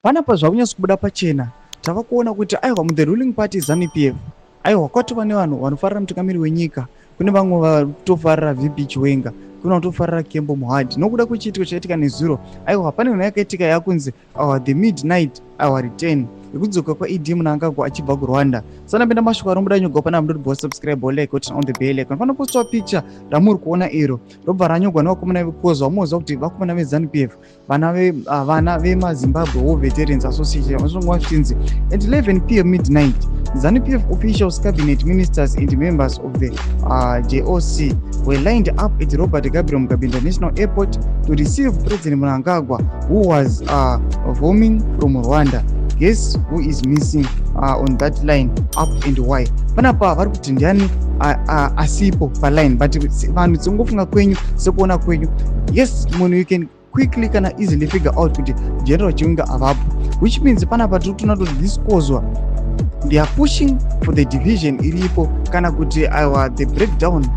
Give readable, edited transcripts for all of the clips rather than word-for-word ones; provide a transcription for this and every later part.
Panapa zvakunyatso kubuda pachena, tava kuona kuti aiwa, muthe ruling party ZANU PF, aiwa, kwatova nevanhu vanofarira mutungamiri wenyika. Kune vamwe vatofarira VP Chiwenga, kune vatofarira Kembo Mohadi nokuda kwechiitiko chaitika nezuro. Aiwa, pane nhau yakaitika yakunzi the midnight, aiwa, return yekudzoka kwaED Mnangagwa achibva kuRwanda. Sanapinda mashoko anobuda nyogwa panapa, ndoti subscribe, like, turn on the bell icon. Panopostwa picture ramuri kuona iro, robva ranyogwa nevakomana veCOZWVA. Munoziva kuti vakomana veZANU PF, vana vemaZimbabwe War Veterans Association, vasonga vachinzi at 11 p.m. midnight, ZANU PF officials, cabinet ministers and members of the JOC were lined up at Robert Gabriel Mugabe International Airport to receive President Mnangagwa, who was bombing from Rwanda. Guess who is missing on that line up and why? Panapa vari kuti ndiani asipo paline? But vanhu, sengofunga kwenyu, sekuona kwenyu, yes, munhu you can quickly kana easily figure out kuti General Chiwenga avapo, which means panapa tiri kutoona kuti this COZWVA, they are pushing for the division iripo, kana kuti aiwa, the breakdown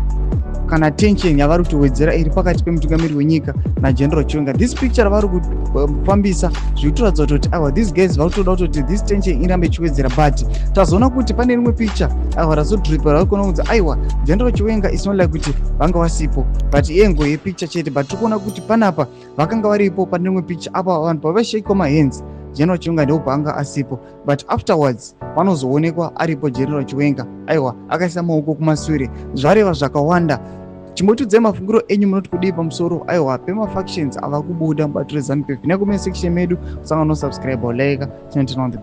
kana tension yavari kutowedzera iri pakati pemutungamiri wenyika naGeneral Chiwenga. This picture ravari kufambisa zviri kutoratidza kutoti aiwa, these guys vari kutoda kutoti this tension irambe ichiwedzera. But tazoona kuti pane rimwe picture, aiwa, razodripa, rauri kuona kuti aiwa, General Chiwenga is not like kuti vanga vasipo, but iengo yepicture chete. But tiri kuona kuti panapa vakanga varipo pane rimwe picture apa, vanhu pavaishekwa mahands, General Chiwenga ndipo paanga asipo, but afterwards panozoonekwa aripo General Chiwenga, aiwa, akaisa maoko kumasure. Zvareva zvakawanda. Chimbotiudzai mafungiro enyu, munoti kudii pamusoro, aiwa, pemafactions ava kubuda mubato reZANU PF? Necomment section medu, usanga nosubscribe, like, turn on the bell.